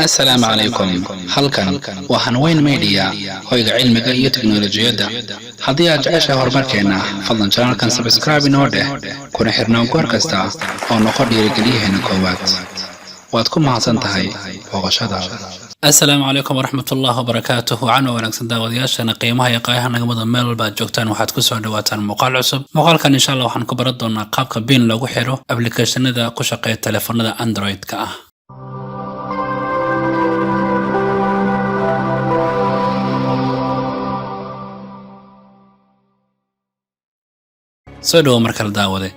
Asalaamu calaykum. Halkan waa Hanweyn Media, hoyga cilmiga iyo teknolojiyadda. Haddii aad jeceshahay horumarkeenna, fadlan channelkan subscribe inoo dheh, kuna xirnaan goor kasta oo noqo dhiirigeliyaheena koowaad. Waad ku mahadsan tahay booqashadaada. Asalaamu calaykum waraxmatullahi wabarakaatuh. Wacan oo wanaagsan, daawadayaashana qiimaha iyo qaayaha naga mudan, meel walba aad joogtaan, waxaad kusoo dhawaataan muuqaal cusub. Muuqaalkan, insha Allah, waxaan ku baran doonaa qaabka PIN loogu xiro applicationada ku shaqeeya telefoonada Android-ka ah. Soo dhawo mar kale, daawade.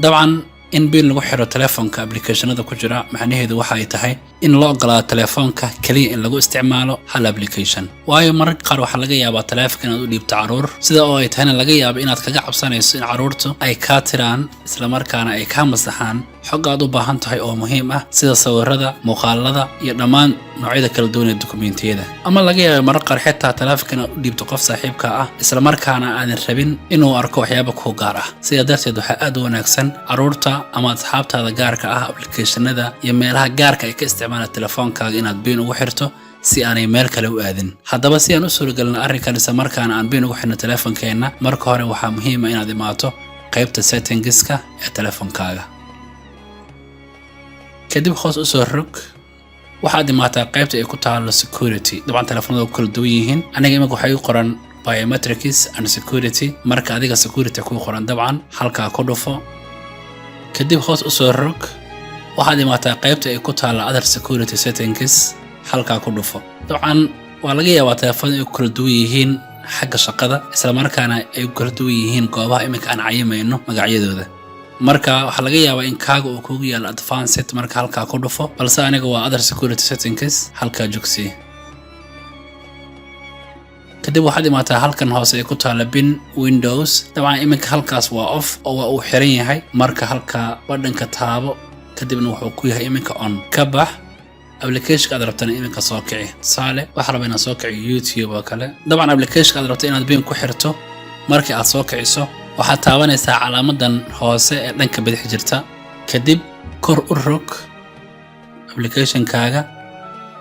Dabcan, in PIN lagu xiro telefoonka applicationada ku jira macnaheedu waxa ay tahay in loo ogolaado telefoonka keliya in lagu isticmaalo hal application, waayo mararka qaar waxaa laga yaabaa telefoonka inaad u dhiibto caruur, sida oo ay tahayna laga yaabo inaad kaga cabsanayso in caruurtu ay kaa tiraan, islamarkaana ay kaa masaxaan xog aad u baahan tahay oo muhiim ah, sida sawirada, muuqaalada iyo dhammaan noocyada kala duwan ee dukumentiyada. Ama laga yaabo mararka qaar xitaa telefoonka inaad u dhiibto qof saaxiibka ah, islamarkaana aadan rabin inuu arko waxyaaba kuu gaar ah. Sidaa darteed, waxaa aad u wanaagsan caruurta ama asxaabtaada gaarka ah applicationada iyo meelaha gaarka ay ka isticmaalaan telefoonkaaga inaad PIN ugu xirto, si aanay meel kale u aadin. Haddaba, si aan u suuragelin arrinkan, isla markaana aan PIN ugu xirno telefoonkeenna, marka hore waxaa muhiim ah inaad imaato qaybta settingska ee telefoonkaaga. Kadib hoos u soo rog, waxaad imaataa qaybta ay ku taalo security. Dabcan, telefoonada ku kala duwan yihiin. Aniga imika waxay u qoran biometrics and security. Marka adiga security kuu qoran, dabcan halkaa ku dhufo. Kadib hoos u soo rog, waxaad imaataa qaybta ay ku taalla other security settings, halkaa ku dhufo. Dabcan, waa laga yaabaa telefoonada ay ku kala duwan yihiin xagga shaqada, islamarkaana ay ku kala duwan yihiin goobaha iminka aan cayimayno magacyadooda. Marka waxaa laga yaabaa in kaaga uu kugu yaalo advanced, marka halkaa ku dhufo, balse aniga waa other security settings, halkaa jogsi. Kadib waxaad imaataa halkan hoose ee ku taala PIN windows. Dabcan, iminka halkaas waa off oo waa uu xiran yahay. Marka halkaa badhanka taabo, kadibna wuxuu ku yahay iminka on. Ka bax, applicationka aad rabtana iminka soo kici. Tusaale, waxaa rabaa inaad soo kiciyo YouTube oo kale. Dabcan, applicationka aad rabto inaad PIN ku xirto, markii aad soo kiciso, waxaad taabanaysaa calaamadan hoose ee dhanka bidix jirta. Kadib kor u rog applicationkaaga.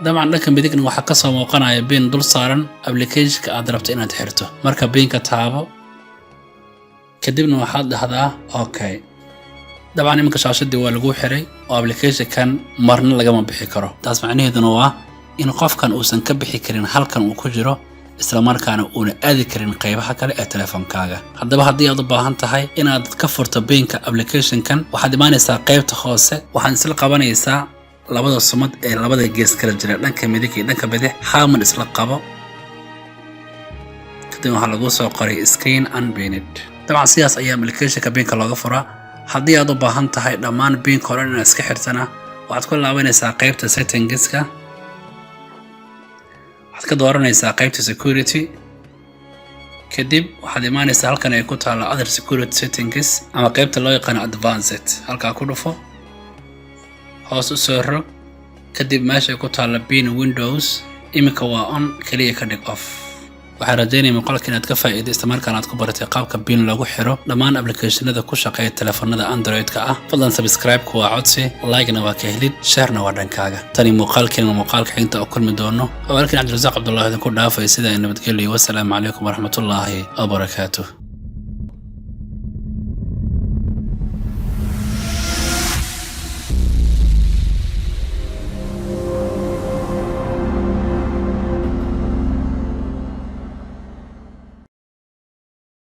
Dabcan, dhanka midigna waxaa kasoo muuqanaya PIN dul saaran applicationka aad rabto inaad xirto. Marka PINka taabo, kadibna waxaad dhahdaa okay. Dabcan, iminka shaashadii waa lagu xiray oo applicationkan marna lagama bixi karo. Taas macnaheeduna waa in qofkan uusan ka bixi karin halkan uu ku jiro, islamarkaana uuna aadi karin qaybaha kale ee telefoonkaaga. Haddaba, haddii aad u baahan tahay inaad ka furto PINka applicationkan, waxaad imaanaysaa qaybta hoose. Waxaad isla qabanaysaa labada sumad ee labada gees kala jira, dhanka midig iyo dhanka bidix. Hal mar isla qabo, kadib waxaa lagu soo qoray screen unpinned. Dabcan, sidaas ayaa applicationka PINka looga furaa. Haddii aad u baahan tahay dhammaan PINka hore inaad iska xirtana, waxaad ku laabanaysaa qaybta settingska, waxaad ka dooranaysaa qaybta security. Kadib waxaad imaanaysaa halkan ay ku taalo other security settings ama qaybta loo yaqaano advanced. Halkaa ku dhufo, hoos u soo rog, kadib meesha ay ku taalla PIN windows, iminka waa on, keliya ka dhig off. Waxaan rajaynaya muuqaalka inaad ka faa'iiday, islamarkaana aad ku baratay qaabka PIN loogu xiro dhammaan applicationada ku shaqeeya telefoonada Android-ka ah. Fadlan subscribe-ku waa codsi, like-na waa ka helid, share-na waa dhankaaga. Tani muuqaalkeena muuqaalka xigta oo kulmi doono, walaalkiin Cabdirasaaq Cabdullahi idinku dhaafay sida nabadgelyo. Wasalaamu calaykum waraxmatullaahi wabarakaatuh.